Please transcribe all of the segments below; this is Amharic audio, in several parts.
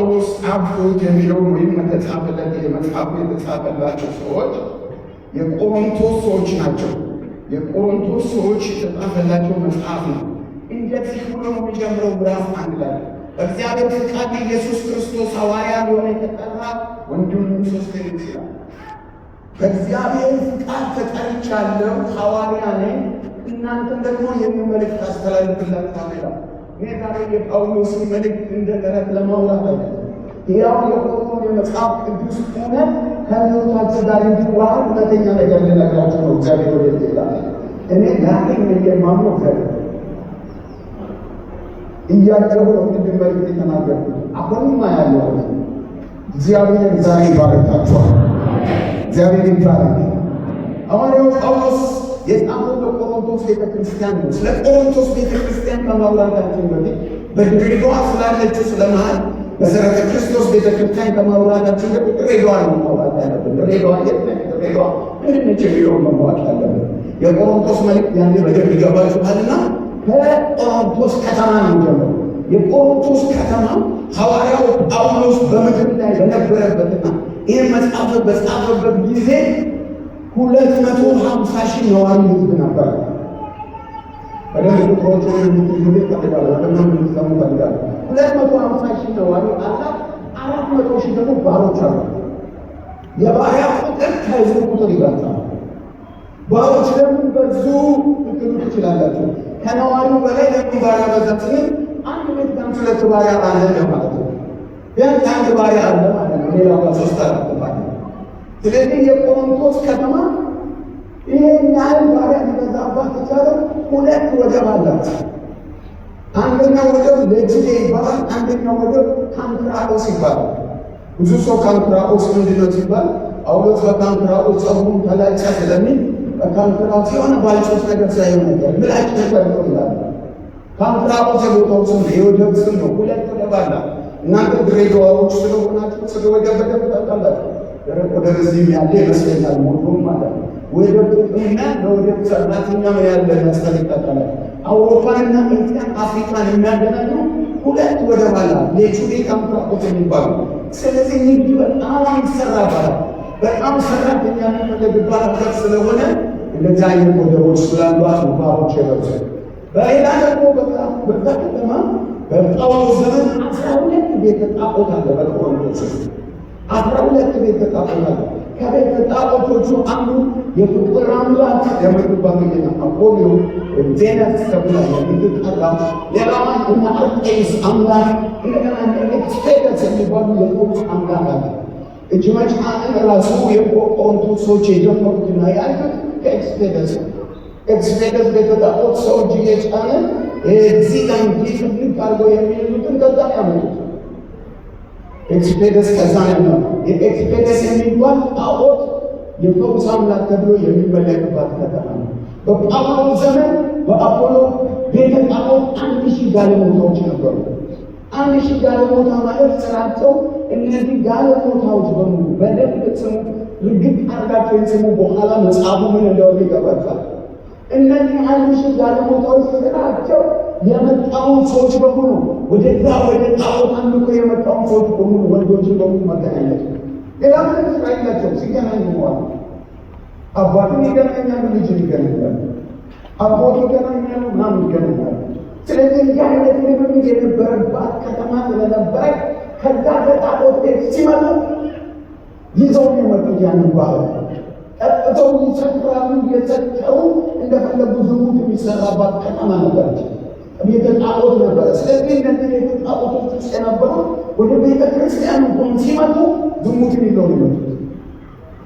ጳውሎስ ጻፍኩት የሚለውን ወይም የተጻፈለት የመጽሐፉ የተጻፈላቸው ሰዎች የቆሮንቶስ ሰዎች ናቸው። የቆሮንቶስ ሰዎች የተጻፈላቸው መጽሐፍ ነው። እንደዚህ ብሎ ነው የሚጀምረው። ምዕራፍ 1 ላይ በእግዚአብሔር ፍቃድ ኢየሱስ ክርስቶስ ሐዋርያ ሊሆን የተጠራ ወንድሙ ሶስቴንስ ይላል። በእግዚአብሔር ፍቃድ ተጠርቻለሁ፣ ሐዋርያ ነኝ፣ እናንተም ደግሞ ይህንን መልእክት አስተላልፍላችኋለሁ ይላል። እኔ ዛሬ የጳውሎስን መልእክት እንደ ተረት ለማውራት አይደለም። ሕያው የሆነውን የመጽሐፍ ቅዱስ እውነት ከሕይወታችሁ ጋር እንዲዋሃድ እውነተኛ ነገር ልነግራችሁ ነው። እግዚአብሔር ወደ ይላል። እኔ ላከኝ የማምነው እግዚአብሔር እያየሁ ነው። ቅድም መልእክት የተናገርኩት አሁንም አያለሁ። እግዚአብሔር ዛሬ ይባርካችኋል። እግዚአብሔር ይባረክ። ሐዋርያው ጳውሎስ የጻፈው ለቆሮንቶስ ቤተክርስቲያን ነው። ስለ ቆሮንቶስ ቤተክርስቲያን ከማውራታችን በፊት፣ በድሬዳዋ ስላለችው ስለ መሀል መሰረተ ክርስቶስ ቤተክርስቲያን ከማውራታችን በፊት ድሬዳዋ ነው ማውራት ያለብን። ድሬዳዋ የት ነች? ድሬዳዋ ምንድን ነች የሚለውን ነው ማወቅ ያለብን። የቆሮንቶስ መልእክት ያኔ በደንብ ይገባችኋልና ከቆሮንቶስ ከተማ ነው የሚጀምረው። የቆሮንቶስ ከተማ ሐዋርያው ጳውሎስ በምድር ላይ በነበረበትና ይህን መጽሐፍ በጻፈበት ጊዜ 250,000 ነዋሪ ሕዝብ ነበር። በደንብ ቁጥሮቹን እንድትይዙልኝ እፈልጋለሁ። በደንብ እንድትሰሙ እፈልጋለሁ። 250,000 ነዋሪ አላት። 400,000 ደግሞ ባሮች አሉ። የባሪያ ቁጥር ከሕዝቡ ቁጥር ይበልጣል። ባሮች ለምን በዙ ልትሉ ትችላላችሁ። ከነዋሪው በላይ ለምን ባሪያ በዛ ስንል አንድ ቤት ቢያንስ ሁለት ባሪያ አለ ማለት ነው። ቢያንስ አንድ ባሪያ አለ ማለት ነው። ሌላው ጋር ሶስት አራት ባሪያ። ስለዚህ የቆሮንቶስ ከተማ ይሄን ያህል ባሪያ ሊበዛባት የቻለው ሁለት ወደብ አላት። አንደኛው ወደብ ለጅዴ ይባላል። አንደኛው ወደብ ካንክራኦስ ይባላል። ብዙ ሰው ካንክራኦስ ምንድን ነው ሲባል ጳውሎስ በካንክራኦስ ጸጉሩን ተላጨ ስለሚል በካንክራኦስ የሆነ ባልጩት ነገር ሳይሆን ነገር ምላጭ ነገር ነው ይላል። ካንክራኦስ የቦታው ስም ነው፣ የወደብ ስም ነው። ሁለት ወደብ አላት። እናንተ ድሬዳዋዎች ስለሆናችሁ ስለ ወደብ በደንብ ታውቃላችሁ። ደረቅ ወደብ እዚህም ያለ ይመስለኛል፣ ሞቶም ማለት ነው። ወደብ ጥቅምና ለወደብ ሰራተኛ ምን ያህል እንደሚያስፈልግ ታውቃላችሁ። አውሮፓንና ኤስያን አፍሪካን የሚያገናኙ ሁለት ወደብ አላት፣ ሌቹዴ ካንክራኦስ የሚባሉ። ስለዚህ ንግድ በጣም ይሰራባታል። በጣም ሰራተኛ የሚፈለግባት ሀገር ስለሆነ እንደዚህ አይነት ወደቦች ስላሏት ነው ባሮች የበዙት። በሌላ ደግሞ በዛ ከተማ በጳውሎስ ዘመን 12 ቤተ ጣዖት አለ። በቆሮንቶስ ውስጥ 12 ቤተ ጣዖት አለ። ከቤተ ጣዖቶቹ አንዱ የፍቅር አምላክ የምትባል ጌታ አፖሎ ወይም ዜነስ ተብላ የምትጠራ፣ ሌላዋን እነ አርጤምስ አምላክ፣ እንደገና እነ ኤክስፔደስ የሚባሉ የፈውስ አምላክ አለ። እጅ መጫንን ራሱ የቆሮንቶስ ሰዎች የጀመሩትና ያሉት ከኤክስፔደስ ነው። ኤክስፔደስ ቤተ ጣዖት ሰው እጅ እየጫነ እዚህ ጋር እንዲህ ጥብቅ አድርገው የሚይዙትን ከዛ ነው ያመጡት። ኤክስፔደስ ከዛ ነው ያመጡት። የኤክስፔደስ የሚባል ጣዖት የፈውስ አምላክ ተብሎ የሚመለክባት ከተማ ነው። በጳውሎስ ዘመን በአፖሎ ቤተ ጣዖት 1,000 ጋለሞታዎች ነበሩ። 1,000 ጋለሞታ ማለት ስራቸው እነዚህ ጋለሞታዎች በሙሉ፣ በደንብ ስሙ፣ ርግጥ አድርጋቸው ስሙ። በኋላ መጽሐፉ ምን እንደሆነ ይገባቸዋል። እነዚህ 1,000 ጋለሞታዎች ስራቸው የመጣውን ሰዎች በሙሉ፣ ወደዛ ወደ ጣዖት አምልኮ የመጣውን ሰዎች በሙሉ፣ ወንዶችን በሙሉ መገናኘት ነው። ሌላ ምንም ስራ የላቸውም። ሲገናኙ መዋል። አባትን ይገናኛሉ፣ ልጅን ይገናኛሉ፣ አቦት ይገናኛሉ፣ ምናምን ይገናኛሉ። ስለዚህ እንዲህ አይነት ልምምድ የነበረባት ከተማ ስለነበረች ከዛ ከጣዖት ቤት ሲመጡ ይዘው ነው የመጡት። ያንን ባህል ጠጥተው ይሰክራሉ። እየሰከሩ እንደፈለጉ ዝሙት የሚሰራባት ከተማ ነበረች። ቤተ ጣዖት ነበረ። ስለዚህ እነዚህ ቤተ ጣዖቶች ውስጥ የነበሩት ወደ ቤተ ክርስቲያን እንኳን ሲመጡ ዝሙትን ይዘው ነው የመጡት።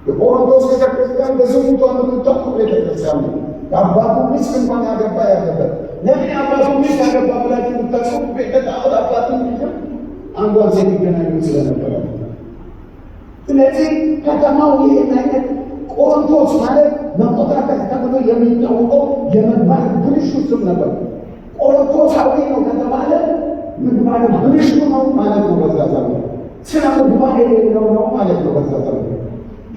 የቆሮንቶስ ቤተ ክርስቲያን በዝሙቷ የምትታወቅ ቤተ ክርስቲያን ነው። የአባቱ ሚስት እንኳን ያገባ ያለበት። ለምን የአባቱ ሚስት ያገባ ብላችሁ ብታስቡ ቤተ ጣዖት አባቱ ልጅም አንዷን ሴት ይገናኙ ስለነበረ። ስለዚህ ከተማው ይህን አይነት፣ ቆሮንቶስ ማለት መቆጣጠር ተብሎ የሚታወቀው የምግባር ብልሹ ስም ነበር። ቆሮንቶሳዊ ነው ከተባለ ምግባር ብልሹ ነው ማለት ነው። በዛ ዘመን ስነ ምግባር የሌለው ነው ማለት ነው። በዛ ዘመን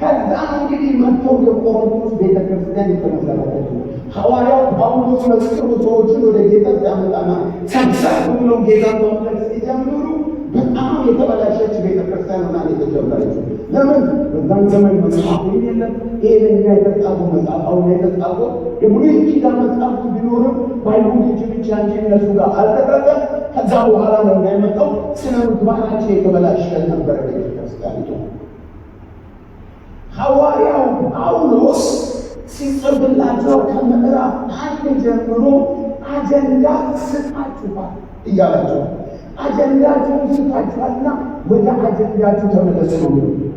ከዛ እንግዲህ መጥተው የቆሮንቶስ ቤተክርስቲያን የተመሰረተችው ሐዋርያው ጳውሎስ መስክሮ ሰዎችን ወደ ጌታ ሲያመጣና ሰብሰብ ብለው ጌታን ማምለክ ሲጀምሩ በጣም የተበላሸች ቤተክርስቲያን ሆና የተጀመረችው። ለምን? በዛን ዘመን መጽሐፍ የለም። ይሄ ለእኛ የተጻፈው መጽሐፍ አሁን የተጻፈው የብሉይ ኪዳን መጽሐፍት ቢኖርም በአይሁድ እጅ ብቻ እንጂ እነሱ ጋር አልደረሰም። ከዛ በኋላ ነው የመጣው። ስነ ምግባራቸው የተበላሸ ነበረ ቤተክርስቲያኒቱ። ሐዋርያው ጳውሎስ ሲጽፍላቸው ከምዕራፍ 1 ጀምሮ አጀንዳ ስጣችኋል እያላቸው፣ አጀንዳችሁን ስጣችኋልና ወደ አጀንዳችሁ ተመለሱ ነው የሚለው።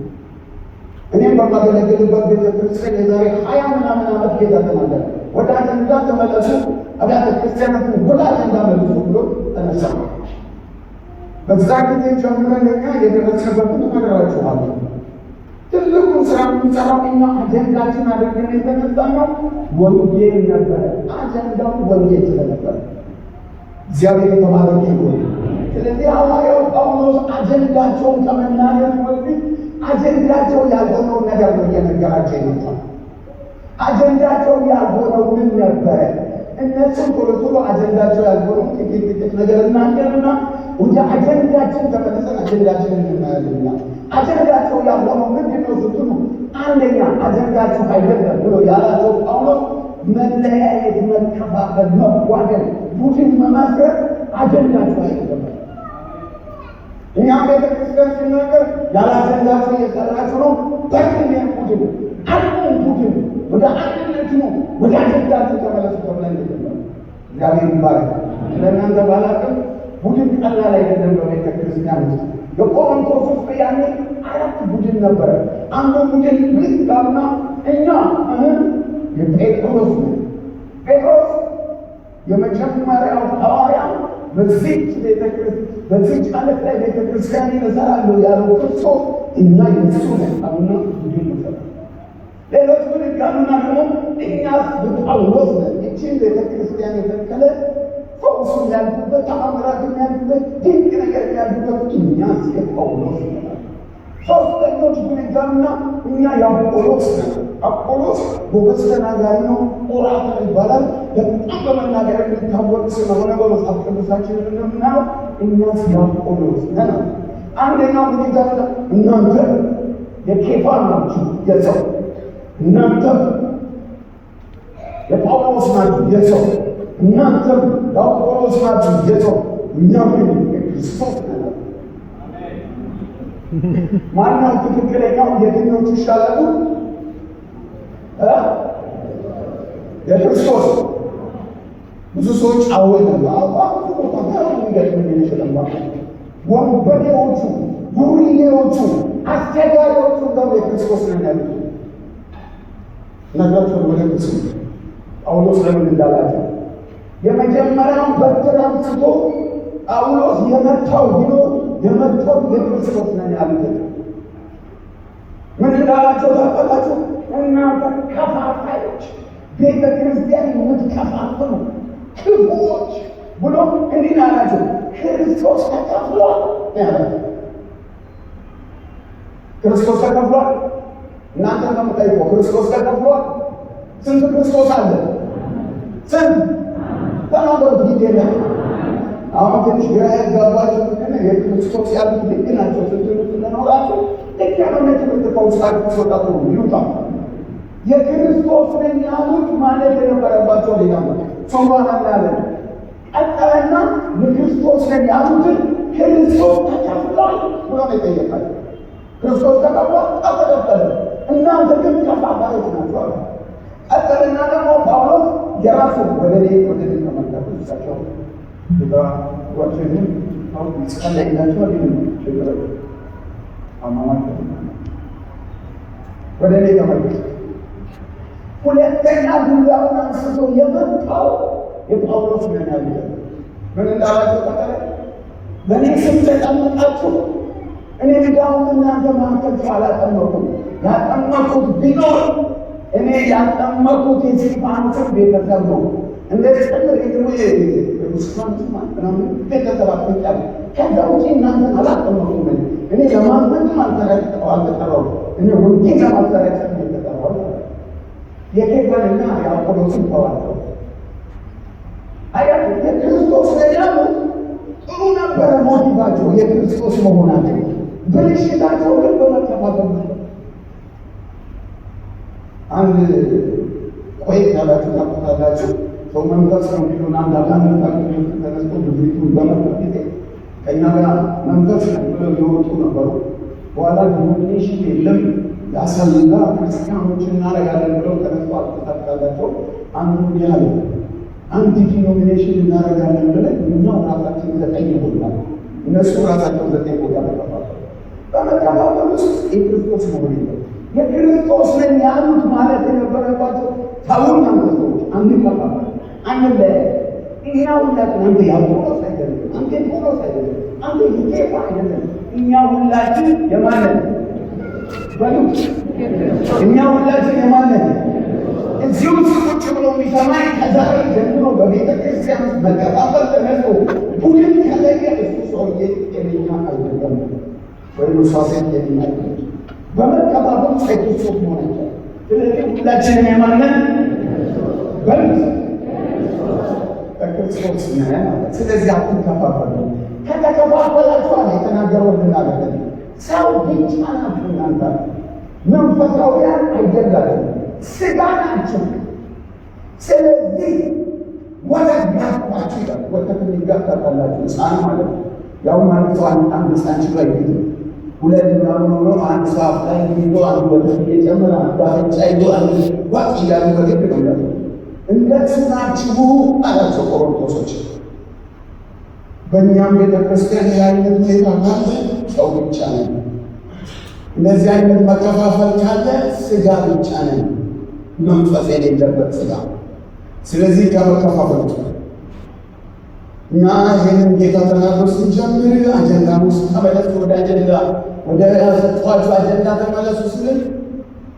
እኔም በማገለግልበት ቤተክርስቲያን የዛሬ 20 ምናምን ዓመት ጌታ ተናገረ። ወደ አጀንዳ ተመለሱ፣ አብያተ ክርስቲያናትን ወደ አጀንዳ መልሱ ብሎ ተነሳ። በዛ ጊዜ ጀምረን እኛ የደረስንበትን እነግራችኋለሁ። ትልቁን ስራ የምንሰራው እኛ አጀንዳችን አድርገን የተነሳ ነው ወንጌል ነበረ። አጀንዳው ወንጌል ስለነበረ እግዚአብሔር የተባረከ ይሁን። ስለዚህ ሐዋርያው ጳውሎስ አጀንዳቸውን ከመናገሩ በፊት አጀንዳቸው ያልሆነውን ነገር ነው እየነገራቸው የመጣው። አጀንዳቸው ያልሆነው ምን ነበረ? እነሱም ቶሎ ቶሎ አጀንዳቸው ያልሆነው ጥቂት ጥቂት ነገር እናገርና ወደ አጀንዳችን ተመልሰን አጀንዳችንን እናያለን። አጀንዳቸው ያልሆነው ምንድን ነው ስትሉ፣ አንደኛ አጀንዳችሁ አይደለም ብሎ ያላቸው ጳውሎስ መለያየት፣ መከፋፈል፣ መጓደል፣ ቡድን መመስረት አጀንዳችሁ አይደለም። እኛም ቤተክርስቲያን ሲናገር ያለ አጀንዳችሁ እየሰራችሁ ነው። በቅድሚያ ቡድን አንዱ ቡድን ወደ አንድነት ነው፣ ወደ አጀንዳችሁ ተመለሱ ተብለን ጀመረ። እግዚአብሔር ይባረክ። ለእናንተ ባላቅም ቡድን ቀላል አይደለም። በቤተክርስቲያን ውስጥ በቆሮንቶስ ውስጥ ያኔ 4 ቡድን ነበረ። አንዱ ቡድን ብድግ አሉና እኛ የጴጥሮስ ነው። ጴጥሮስ የመጀመሪያው ሐዋርያ በዚች ቤተክርስቲያን በዚች ዓለት ላይ ቤተክርስቲያን እሰራለሁ ያለው ክርስቶስ እኛ የእሱ ነን አሉና ቡድን መሰረቱ። ሌሎች ብድግ አሉና ደግሞ እኛስ በጳውሎስ ነን፣ ይህችን ቤተክርስቲያን የተከለ ፈውሱ የሚያልፍበት፣ ተአምራት የሚያልፍበት፣ ድንቅ ነገር የሚያልፍበት እኛስ የጳውሎስ ነን። ሶስተኞች ብድግ አሉና እኛ የአጶሎስ ነን። አጶሎስ ጎበዝ ተናጋሪ ነው፣ orator ይባላል። በጣም በመናገር የሚታወቅ ስለሆነ በመጽሐፍ ቅዱሳችን እንደምናየው እኛስ የአጶሎስ ነን። አንደኛው ብድግ አሉና እናንተ የኬፋ ናችሁ የሰው፣ እናንተም የጳውሎስ ናችሁ የሰው፣ እናንተም የአጶሎስ ናችሁ የሰው፣ እኛም ግን የክርስቶስ ነን። ማነው ትክክለኛው? የትኞቹ ይሻላሉ? የክርስቶስ። ብዙ ሰዎች አወቁ። ወንበዴዎቹ፣ ዱርዬዎቹ፣ አስቸጋሪዎቹ እንደውም የክርስቶስ ነን ያሉት ነግራቸው ወደ ጳውሎስ ለምን እንዳላቸው የመጀመሪያውን በትር አንስቶ ጳውሎስ የመታው ቢኖር የመታው የክርስቶስ ነን ያሉት ምን እንዳላቸው ታውቃላችሁ? እናንተ ከፋፋዮች፣ ቤተ ክርስቲያን የምትከፋፍሉ ክፉዎች ብሎ እንዲህ አላቸው። ክርስቶስ ተከፍሏል ያላቸው። ክርስቶስ ተከፍሏል። እናንተ ነው የምጠይቀው። ክርስቶስ ተከፍሏል። ስንት ክርስቶስ አለ? ስንት ተናገሩት። ጊዜ የለም። አሁን ትንሽ ግራ ያጋባችሁ ምንድን ነው? የክርስቶስ ያሉት ልክ ናቸው ስትሉ ስለኖራችሁ ልክ ያልሆነ ትምህርት ከውስጣችሁ ሲወጣ ጥሩ ይውጣ። የክርስቶስ ነኝ ያሉት ማለት የነበረባቸው ሌላ ነው። ሰንባና ያለ ቀጠለና የክርስቶስ ነኝ ያሉትን ክርስቶስ ተከፍሏል ብሎ ነው የጠየቃቸው። ክርስቶስ ተከፍሏል፣ አልተከፈለም። እናንተ ግን ከፋፋዮች ናቸው አለ። ቀጠለና ደግሞ ጳውሎስ የራሱ ወደ እኔ ተመልከቱ እሳቸው ወደ እኔ ተመልከቱ። ሁለተኛ ዱላውን አንስቶ የመጣው የጳውሎስ ነን ያሉት ምን እንዳላቸው ታውቃለህ? በእኔ ስም ተጠመቃችሁ፣ እኔ እንዳውም እናንተ መካከል ሰው አላጠመኩም። ያጠመኩት ቢኖር እኔ ያጠመኩት የእስጢፋኖስን ቤተሰብ ነው። እንደ ጭምር ደግሞ የእስጢፋኖስ ምናምን ቤተሰብ አጥምቄያለሁ። ከዛ ውጪ እናንተን አላጠመኩም። እኔ ለማጥመቅም አልተጠራሁም። እኔ ወንጌል ለማሰራጨት ነው የተጠራሁት። የኬፋንና የአጶሎስን ተዋቸው። አያችሁ፣ የክርስቶስ ነን ያሉት ጥሩ ነበር። ነበረ motive ኣቸው የክርስቶስ መሆናቸው። ብልሽታቸው ግን በመከፋፈል ነበር። አንድ ቆየት ያላችሁ ታውቁታላችሁ። ሰው መንፈስ ነው የሚሉን አንድ አጋንንት ተነስቶ ምድሪቱን በመታ ጊዜ ከእኛ ጋር መንፈስ ነው ብለው የወጡ ነበሩ። በኋላ denomination የለም ያሰላ ክርስቲያኖች እናደርጋለን ብለው ተነስቶ አልተሳካላቸው። አንዱ እንዲህ አለ፣ አንድ denomination እናደርጋለን ብለን እኛው ራሳችን 9 ቦታ፣ እነሱ ራሳቸው 9 ቦታ ተከፋፈሉ። በመከፋፈል ውስጥ የክርስቶስ መሆን የለም። የክርስቶስ ነን ያሉት ማለት የነበረባቸው ተውን፣ አንተ ሰዎች አንከፋፈል፣ አንለያይ፣ እኛ ሁላችን አንተ የአጵሎስ አይደለም፣ አንተ የጳውሎስ አይደለም፣ አንተ የኬፋ አይደለም፣ እኛ ሁላችን የማን ነን? በሉ እኛ ሁላችን የማን ነን? እዚህ ውስጥ ቁጭ ብሎ የሚሰማኝ ከዛሬ ጀምሮ በቤተ ክርስቲያን ውስጥ መከፋፈል ተነስቶ ቡድን ከለየ እሱ ሰውዬ ጤነኛ አይደለም፣ ወይም እሷ ሴት ጤነኛ አይደለም። በመከፋፈል ውስጥ የክርስቶስ መሆን አይቻልም። ስለዚህ ሁላችንም የማን ነን? በሉት በክርስቶስ ነን ማለት። ስለዚህ አትከፋፈሉ። ከተከፋፈላችሁ አለ የተናገረው ልናገር ሰው ብቻ ናችሁ እናንተ መንፈሳዊያን አይደላችሁ፣ ስጋ ናችሁ። ስለዚህ ወተት ጋትኳችሁ ይላል። ወተት የሚጋት ታውቃላችሁ? ሕፃን ማለት ነው። ያውም አንድ ሰው አንድ ሕፃን ችሎ አይገኝም። ሁለት ምናምን ሆኖ አንድ ሰው አፍ ላይ ይዞ አንዱ ወተት እየጨመረ አንዱ አፍንጫ ይዞ አንዱ ዋጥ እያሉ በግድ ነው የሚያደርጉት። እንደሱ ናችሁ አላቸው ቆሮንቶሶች። በእኛም ቤተክርስቲያን የአይነት ሁኔታ ካለ ሰው ብቻ ነን። እንደዚህ አይነት መከፋፈል ካለ ስጋ ብቻ ነን፣ መንፈስ የሌለበት ስጋ። ስለዚህ ከመከፋፈል እኛ ይህንን ጌታ ተናግሮ ስንጀምር አጀንዳ ውስጥ ተመለሱ፣ ወደ አጀንዳ ወደ ሰጠኋችሁ አጀንዳ ተመለሱ ስንል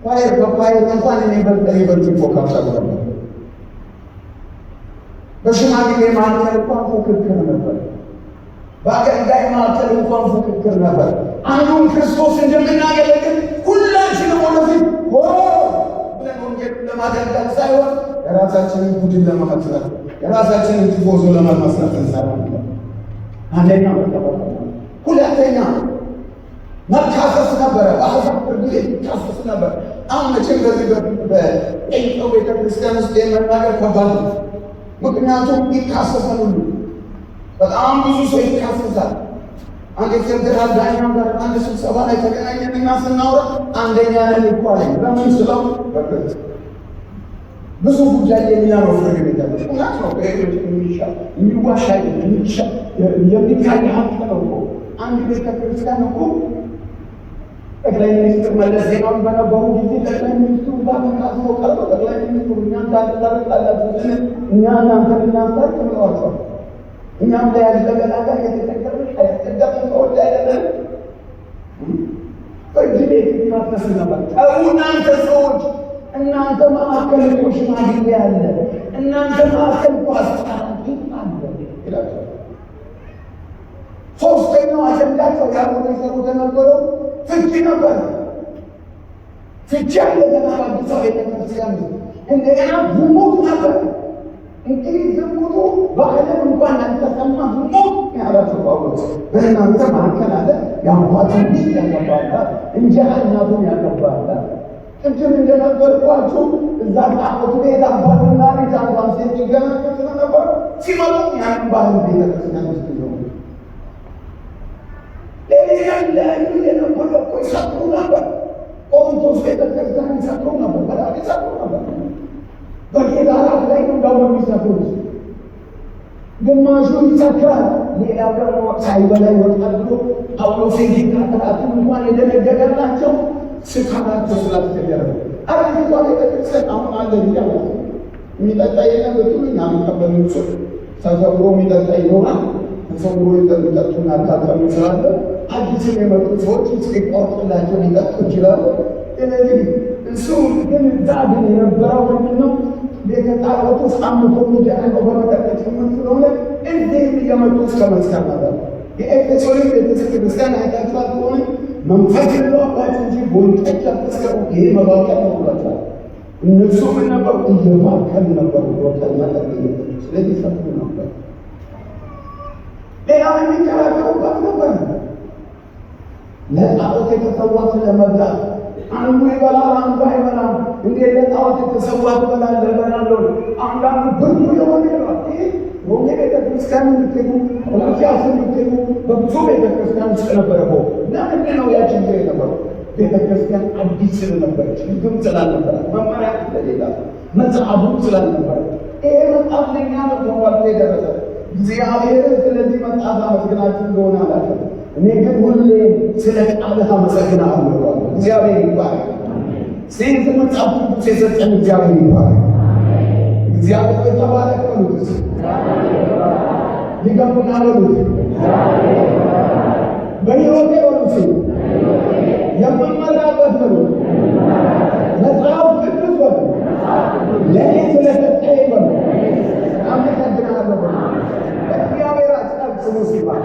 choir በ choir እንኳን እኔ በልጥ ይፎካከሩ ነበር። በሽማግሌ መካከል እንኳን ፉክክር ነበር። በአገልጋይ መካከል እንኳን ፉክክር ነበር። አንዱን ክርስቶስ እንደምናገለግል ሁላችንም ወደፊት ሆ ብለን ወንጌሉን ለማገልገል ሳይሆን የራሳችንን ቡድን ለመመስረት የራሳችንን ቲፎዞ ለመመስረት እንሰራ ነበር። አንደኛ መከፋፈል፣ ሁለተኛ መካሰስ ነበረ። በአሕዛብ ፍርድ ቤት ይካሰስ ነበር። አሁን መቼም በዚህ በጴንጤው ቤተክርስቲያን ውስጥ መናገር ከባድ ነው። ምክንያቱም ይካሰሳል ሁሉ በጣም ብዙ ሰው ይካሰሳል። አንድ የፌዴራል ዳኛ ጋር አንድ ስብሰባ ላይ ተገናኘንና ስናወራ አንደኛ ነን እኮ አለኝ። በምን ስለው በክርክር ብዙ ጉዳይ የኛ ነው ፍርድ ቤት ያለው። እውነት ነው። ከሌሎች የሚሻል የሚዋሽ አይደለም፣ የሚሻል የሚታይ ሀቅ ነው እኮ። አንድ ቤተ ክርስቲያን እኮ ጠቅላይ ሚኒስትር መለስ ዜናዊ በነበሩ ጊዜ ጠቅላይ ሚኒስትሩ ጋር ተካስሞ ቀርቶ ጠቅላይ ሚኒስትሩ እኛን ታስታርቃላችሁ ስንል እኛ እናንተን እናስታርቅ ብለዋቸዋል። እኛም ላይ ያለገላጋ የተቸገርን ያስቸገርን ሰዎች አይደለን። ፍርድ ቤት ይካሰስ ነበር። ተው እናንተ ሰዎች፣ እናንተ መካከል እኮ ሽማግሌ አለ፣ እናንተ መካከል እኮ አስታራቂ አለ ይላቸዋል። ሶስተኛው አጀንዳቸው ያልሆነ የሰሩት የነበረው ፍቺ ነበር። ፍቺ አለ ገና በአዲሷ ቤተክርስቲያን ውስጥ። እንደገና ዝሙት ነበር። እንግዲህ ዝሙቱ በዓለም እንኳን ያልተሰማ ዝሙት ያላቸው ጳውሎስ በእናንተ መካከል አለ። የአባቱን ሚስት ያገባ አለ፣ እንጀራ እናቱን ያገባ አለ። ቅድም እንደነገርኳችሁ እዛ ጣዖት ቤት አባትና ልጅ አንዷን ሴት ይገናኙ ስለነበር ሲመጡ ያንን ባህል ቤተክርስቲያን ውስጥ ይዘው ሌላ የነበረ እኮ ይሰክሩ ነበር። ቆሮንቶስ ቤተክርስቲያን ይሰክሩ ነበር፣ በጣም ይሰክሩ ነበር። በጌታ እራት ላይ ነው እንዳውም የሚሰክሩት። ግማሹ ይሰክራል፣ ሌላው ደግሞ ሳይበላ ይወጣል ብሎ ጳውሎስ የጌታ እራትን እንኳን የደነገገላቸው ስካራቸው ስላስቸገረ ነው። አዲሲቷ ቤተክርስቲያን አሁን አለ ብዬ አላስብም። የሚጠጣ የለም ብትሉኝ አልቀበልም። እሱ ተሰውሮ የሚጠጣ ይኖራል። ተሰውሮ የሚጠጡና አጋጣሚ ስላለ አዲስም የመጡ ሰዎች እስኪቆርጥላቸው ሊጠጡ ይችላሉ። ስለዚህ እሱ ግን እዛ ግን የነበረው ምንድን ነው? ቤተ ጣዖት ውስጥ አምልኮ የሚደረገው በመጠጥ ጭምር ስለሆነ እዚህም እየመጡ እስከ መስከር ነበር። የኤፌሶንን ቤተ ክርስቲያን አይታችኋት ከሆነ መንፈስ ይሙላባችሁ እንጂ በወይን ጠጅ አትስከሩ፣ ይሄ መባከን ነው ብሏቸዋል። እነሱ ምን ነበሩ? እየባከኑ ነበሩ፣ ወጠን መጠጥ እየጠጡ። ስለዚህ ሰክሩ ነበር። ሌላው የሚከራከሩበት ነበር። ለጣዖት የተሰዋ ስለመብላት አንዱ ይበላል፣ አንዱ አይበላም። እንዴት ለጣዖት የተሰዋ ትበላለህ? እበላለሁ። አንዳንዱ ብርቱ የሆነ ይለዋል። ይህ ሮሜ ቤተክርስቲያን የምትሄዱ፣ ቆላስይስ የምትሄዱ በብዙ ቤተክርስቲያን ውስጥ ነበረ። ለምንድን ነው ያ ችግር የነበረው? ቤተክርስቲያን አዲስ ስለነበረች፣ ሕግም ስላልነበራት፣ መመሪያ ስለሌላት፣ መጽሐፉም ስላልነበረ ይሄ መጽሐፍ ለእኛ ነው ተሟልቶ የደረሰ። እግዚአብሔርን ስለዚህ መጽሐፍ አመስግናችሁ እንደሆነ አላውቅም፣ እኔ ግን ሁሌ ስለ ቃልህ አመሰግናለሁ። እግዚአብሔር ይባረክ። ስንት መጽሐፍ ቅዱስ የሰጠን እግዚአብሔር ይባረክ። እግዚአብሔር ተባረክ በሉት፣ ድገሙና በሉት፣ በሕይወቴ በሉት፣ የምመራበት በሉት፣ መጽሐፍ ቅዱስ በሉ፣ ለእኔ ስለሰጠኝ በሉ፣ አመሰግናለሁ በሉ። እግዚአብሔር አጨብጭቡ ሲባል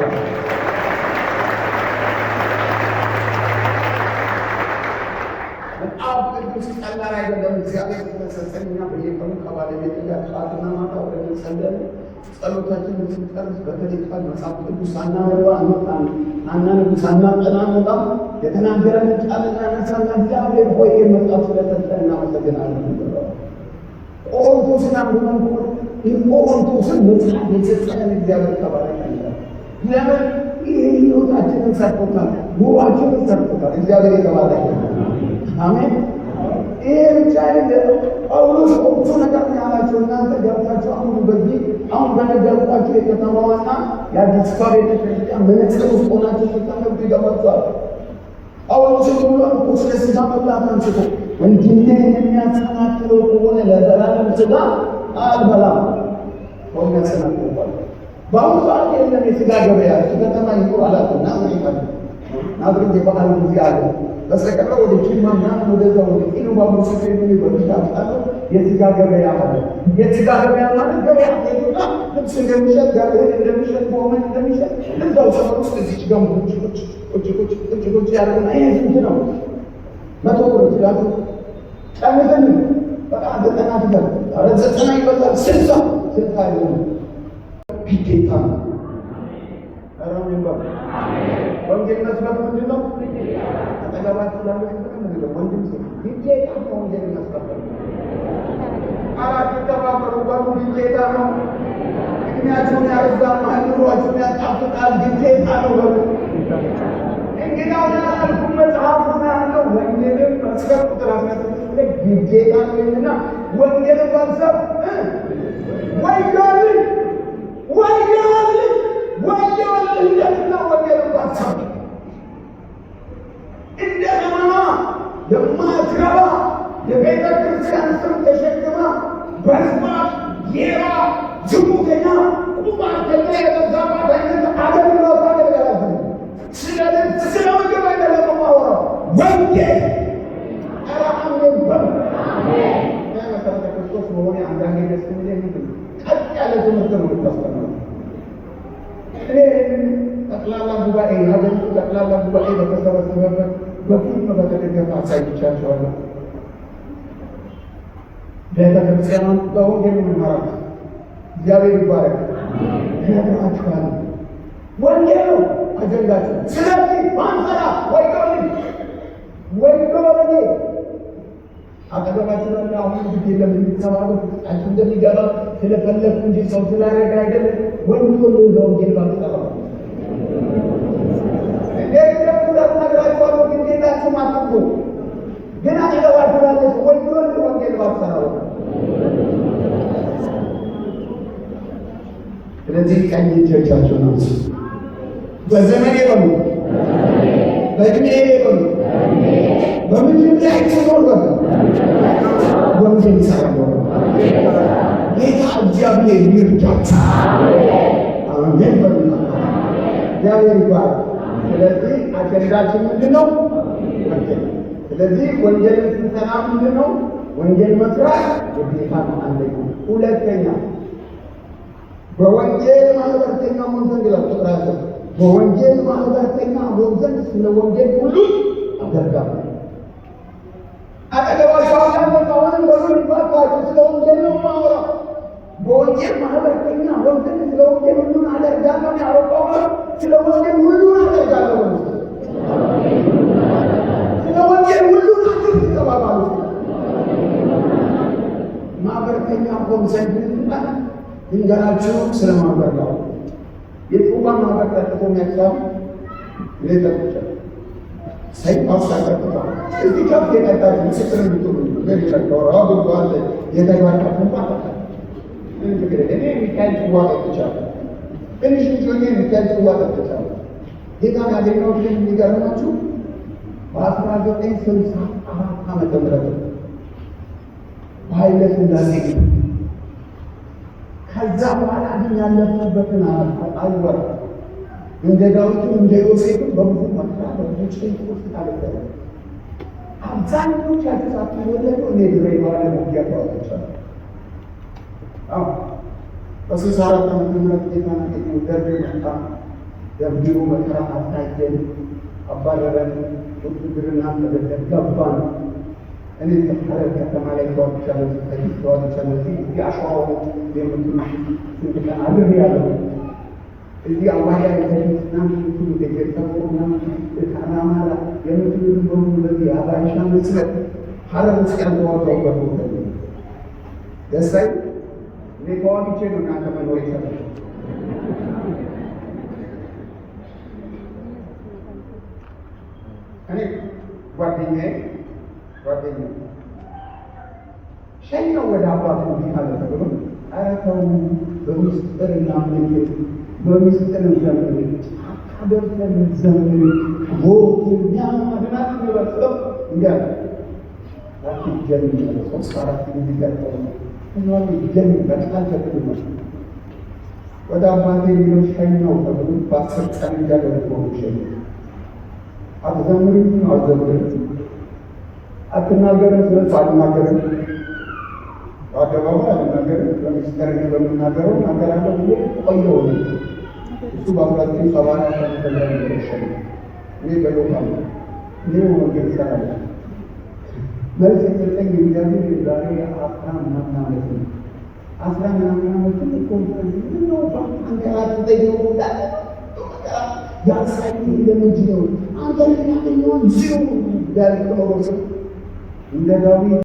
መጽሐፍ ቅዱስ ቀላል አይደለም። እግዚአብሔር ስለሰጠን እኛ በየቀኑ ከባለቤት ጋር ጠዋትና ማታ ወደ ጸለይን፣ ጸሎታችንን ስንጨርስ በተለይ ቃል መጽሐፍ ቅዱስ ሳናነባ አንወጣም፣ አናነብ ሳናጠና አንወጣም። የተናገረን ቃል እናነሳና እግዚአብሔር ሆይ ይህን መጽሐፍ ስለሰጠን እናመሰግናለን። ቆሮንቶስን አንብበን ከሆነ ይህ ቆሮንቶስን መጽሐፍ የሰጠንን እግዚአብሔር ተባረከ ይላል። ለምን ይህ ህይወታችንን ሰርቶታል፣ ኑሯችንን ሰርቶታል። እግዚአብሔር የተባረከ አሜን። ይሄ ብቻ አይደለም። ጳውሎስ ብዙ ነገር ነው ያላቸው። እናንተ ገብታችሁ አሁን በዚህ አሁን በነገርኳችሁ የከተማዋና የአዲስ አበባ ቤተክርስቲያን መነጽር ውስጥ ሆናችሁ ስታነቡ ይገባችኋል። ጳውሎስ ብሏል እኮ ስለ ሥጋ መብላት አንስቶ ወንድሜን የሚያሰናክለው ከሆነ ለዘላለም ሥጋ አልበላም። ሰው የሚያሰናክለው በአሁኑ ሰዓት የለም የሥጋ ገበያ። እሱ ከተማ ይኑር አላውቅም። ናዝሬት አለ፣ ናዝሬት የበዓል ጊዜ አለ። በስተቀር ወደ ጅማ ምናምን ወደዛ ወደ ኢሉባቡር ስትሄዱ በፊት አውቃለሁ የሥጋ ገበያ አለ። የሥጋ ገበያ ማለት ገበያ ሄዱና ልብስ እንደሚሸጥ፣ ጋር እንደሚሸጥ፣ ጎመን እንደሚሸጥ እዛው ሰፈር ውስጥ እዚች ጋር ቁጭ ቁጭ ቁጭ ቁጭ ቁጭ ቁጭ ያደርጉና ይሄ ስንት ነው? 100 ብር ሲላችሁ ቀንስን በቃ 90 ትበል። ኧረ 90 ይበዛል። 60 60 አይሆንም፣ ግዴታ ነው። ኧረ አሜን በሉ። ወንጌል መስበክ ምንድን ነው? አጠገባችሁ ላለ ሰው ወንድም ሴት ግዴታ ነው ወንጌል መስበክ። አራት ተባበሩ በሉ፣ ግዴታ ነው። እድሜያችሁን ያረዛማል፣ ኑሯችሁን ያጣፍጣል። ግዴታ ነው በሉ። እንግዲያው ያላልኩም መጽሐፉ ነው ያለው። ወንጌልን መስበክ ቁጥር 16 ላይ ግዴታ ነው ይልና ወንጌልን ባልሰብክ ወዮልኝ፣ ወዮልኝ፣ ወዮልኝ። እንዴት ነው ወንጌልን ባልሰብክ? እንደ ሕመማ የማትረባ የቤተ ክርስቲያን ስም ተሸክማ በዝባዥ፣ ሌባ፣ ዝሙተኛ፣ ቁማርተኛ የበዛባት አይነት አገልግሎት አገልግላት። ስለ ልብስ ስለ ምግብ አይደለም የማወራው፣ ወንጌል። ኧረ አሜን በሉ። መሰረተ ክርስቶስ መሆኔ አንዳንዴ ደስ የሚለኝ ምንድን ነው? ቀጥ ያለ ትምህርት ነው የምታስተምረው። እኔ ጠቅላላ ጉባኤ የሀገሪቱ ጠቅላላ ጉባኤ በተሰበሰበበት በፊልም በተደገፈ አሳይቻቸዋለሁ። ቤተክርስቲያኗን በወንጌል የምንመራት እግዚአብሔር ይባረክ። እነግራችኋለሁ፣ ወንጌል ነው አጀንዳችን። ስለዚህ ባንሰራ ወዮልኝ፣ ወዮልኝ። አጠገባችሁ ላለ አሁን ግድ የለም የሚተባለው ውስጣችሁ እንደሚገባ ስለፈለግኩ እንጂ ሰው ስላደረገ አይደለም። ወዮልህ በወንጌል ባትሰራ። እንዴት እንደምትሰሩ እነግራችኋለሁ። ግዴታችሁም አትንኩ። ግን አጠገባችሁ ላለ ሰው ወዮልህ ወንጌል ባትሰራ። ስለዚህ ቀኝ እጆቻቸውን አንሱ። በዘመኔ በሉ፣ በእድሜ በሉ፣ በምድር ላይ ስኖር በሉ፣ ወንጌል እሰራለሁ። ጌታ እግዚአብሔር ይርዳችሁ። አሜን በሉ። እግዚአብሔር ይባረክ። ስለዚህ አጀንዳችን ምንድን ነው? ወንጌል። ስለዚህ ወንጌልን ስንሰራ ምንድን ነው? ወንጌል መስራት ግዴታ ነው። አንደኛ። ሁለተኛ በወንጌል ማህበርተኛ ሆን ዘንድ ይላል ቁጥር 10፣ በወንጌል ማህበርተኛ ሆን ዘንድ ስለ ወንጌል ሁሉ አደርጋለሁ። አጠገባችሁ አሁንም በሉ፣ ይባርካችሁ። ስለ ወንጌል ነው የማወራው። በወንጌል ማህበርተኛ ወንጌል ስለ ወንጌል ሁሉን አደርጋለሁ ያለው ጳውሎስ ስለ ወንጌል ሁሉን አደርጋለሁ ነው። ስለ ወንጌል ሁሉን አድርግ ተባባሉ። ማህበርተኛ ሆን ዘንድ ልንገራችሁ ስለ ማህበር ነው። የጽዋ ማህበር ጠጥቶ የሚያቅሳው እኔ ጠጥቻለሁ። ሳይፓስ ጠጥቷል። እዚህ ከፍ የጠጣችሁ ምስክር እንድትሆኑ ብዙ አለ የተግባባችሁ እንኳን ጠጣ ምንም ችግር የለም። እኔ የሚካኤል ጽዋ ጠጥቻለሁ። ትንሽ ልጅ ሆኜ የሚካኤል ጽዋ ጠጥቻለሁ። ጌታን ያገኘሁት ግን የሚገርማችሁ በ1964 ዓመተ ምህረት ነው በኃይለ ሥላሴ ጊዜ። ከዛ በኋላ ግን ያለፍኩበትን አልወራም። እንደ ዳዊትም እንደ ዮሴፍም በብዙ መከራ በብዙ ጭንቅ ውስጥ አልፈናል። አብዛኞቻችሁ ሳትወለዱ እኔ ድሬዳዋ ላይ ውጊያ ተዋግቻለሁ። አዎ በ64 ዓመተ ምህረት ጌታን አገኘሁ። ደርግ መጣ። ደብድቦ መከራ አሳየን፣ አባረረን። ውትድርና ተገደል ገባን። እኔ ሐረር ከተማ ላይ ተዋግቻለሁ፣ ስጠይቅ ተዋግቻለሁ። እዚህ አሸዋው የምትሉ ስንት ቀን አድሬያለሁ። እዚህ አዋዳ የተሊት ምናምን የምትሉ ደጀጠቦ ምናምን ካራማራ የምትሉ በሙሉ በዚህ አባይሻ መስረት ሐረር ውስጥ ያልተዋጋሁበት ቦታ የለም። ደስ አይልም? እኔ ተዋግቼ ነው እናንተ መኖር የቻላችሁ። እኔ ጓደኛዬ ሸኛው ወደ አባቱ እንዲህ አለ ተብሎ፣ ኧረ ተው በሚስጥር እናምልክ፣ በሚስጥር እንዘምር፣ ጫካ ገብተን እንዘምር፣ ሞት የሚያድናት እንበል ስለው እንዲህ አለ። አትጀምር አለ። 3 4 ጊዜ ገጠው ጀምር በቃል ፈቅድ ወደ አባቴ የሚለው ሸኛው ተብሎ በ10 ቀን እንዲያገለግሉ ሸኘው። አትዘምርም ነው አልዘምርም፣ አትናገርም ስለሱ አልናገርም፣ በአደባባይ አልናገርም፣ በሚስጥር እኔ በምናገረው እናገራለሁ ብዬ ቆየሁ። እሱ በ1974 ዓመተ ምህረት ነው የተሸኘው። እኔ በሕይወት አለሁ። እኔ ወንጌል እሰራለሁ። መልስ የሰጠኝ እግዚአብሔር የዛሬ 10 ምናምን ዓመት ነው። 10 ምናምን ዓመት ትልቅ ኮንፈረንስ ምነው አንከራተተኝ ያሳየኝ ለምንድን ነው? አንተን ያገኘውን ዚሁ ያልከው እንደ ዳዊት